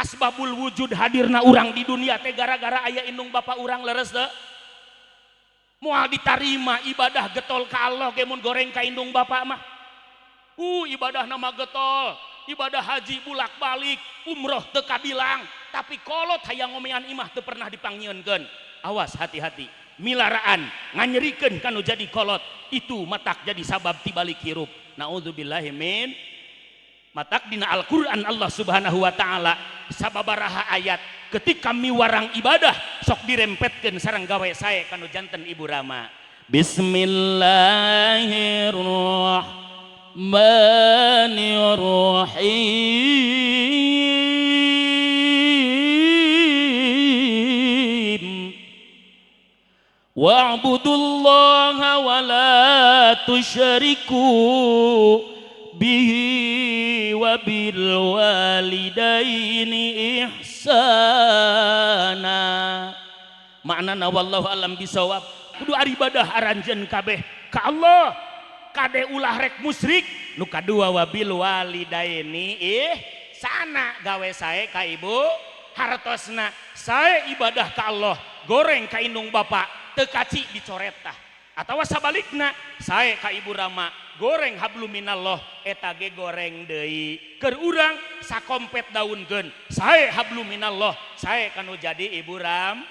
Asbabul wujud hadirna urang di dunia teh gara-gara aya indung bapak urang, leres teu? Moal ditarima ibadah getol ka Allah ge mun goreng ka indung bapak mah. Ibadah nama getol, ibadah haji bulak-balik, umroh teu kabilang, tapi kolot hayang ngomean imah teu pernah dipangnyieunkeun. Awas, hati-hati, milaraan nganyerikeun kanu jadi kolot itu matak jadi sabab tibalik hirup. Naudzubillahi min. Matak dina Al-Qur'an Allah Subhanahu wa taala sababaraha ayat ketika miwarang ibadah sok dirempetkeun sareng gawe sae kanu janten ibu rama. Bismillahirrahmanirrahim. Wa'budullaha wa la tusyriku bihi wa bil walidaini ihsana. Maknana wallahu alam bisawab, kudu ari ibadah aranjeun kabeh ka Allah, kade ulah rek musyrik. Nu kadua wabil walidaini ihsana, gawe sae ka ibu hartosna, sae ibadah ka Allah goreng ka indung bapak teu kaci dicoret tah, atawa sabalikna sae ka ibu rama goreng hablum minallah eta ge goreng deui. Keur urang sakompet daun geun sae hablum minallah sae kanu jadi ibu ram.